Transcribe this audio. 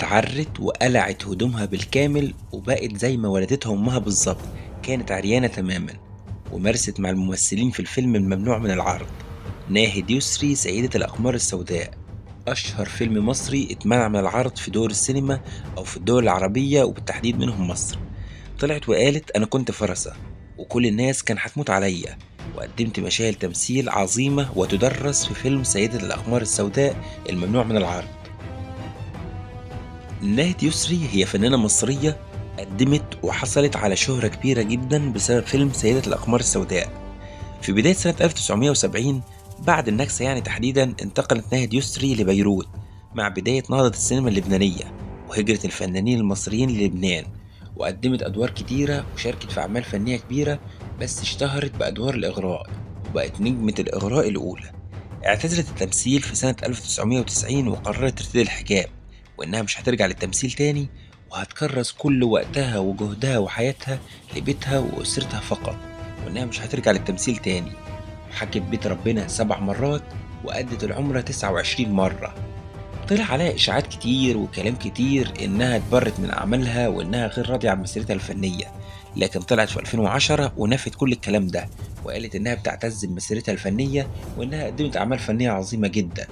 اتعرت وقلعت هدومها بالكامل وبقت زي ما ولدتها أمها بالظبط، كانت عريانة تماما، ومارست مع الممثلين في الفيلم الممنوع من العرض. ناهد يسري سيدة الأقمار السوداء، أشهر فيلم مصري اتمنع من العرض في دور السينما أو في الدول العربية وبالتحديد منهم مصر. طلعت وقالت أنا كنت فرسة وكل الناس كان هتموت عليا، وقدمت مشاهد تمثيل عظيمة وتدرس في فيلم سيدة الأقمار السوداء الممنوع من العرض. ناهد يسري هي فنانة مصرية قدمت وحصلت على شهرة كبيرة جدا بسبب فيلم سيدة الأقمار السوداء. في بداية سنة 1970 بعد النكسة يعني تحديدا، انتقلت ناهد يسري لبيروت مع بداية نهضة السينما اللبنانية وهجرة الفنانين المصريين للبنان، وقدمت أدوار كتيرة وشاركت في أعمال فنية كبيرة، بس اشتهرت بأدوار الإغراء وبقت نجمة الإغراء الأولى. اعتزلت التمثيل في سنة 1990 وقررت ترتدي الحجاب وإنها مش هترجع للتمثيل تاني، وهتكرس كل وقتها وجهدها وحياتها لبيتها وأسرتها فقط، وإنها مش هترجع للتمثيل تاني. وحجت بيت ربنا 7 مرات وأدت العمرة 29 مرة. طلع عليها إشاعات كتير وكلام كتير إنها اتبرت من أعمالها وإنها غير راضية عن مسيرتها الفنية، لكن طلعت في 2010 ونفت كل الكلام ده وقالت إنها بتعتز بمسيرتها الفنية وإنها قدمت أعمال فنية عظيمة جدا.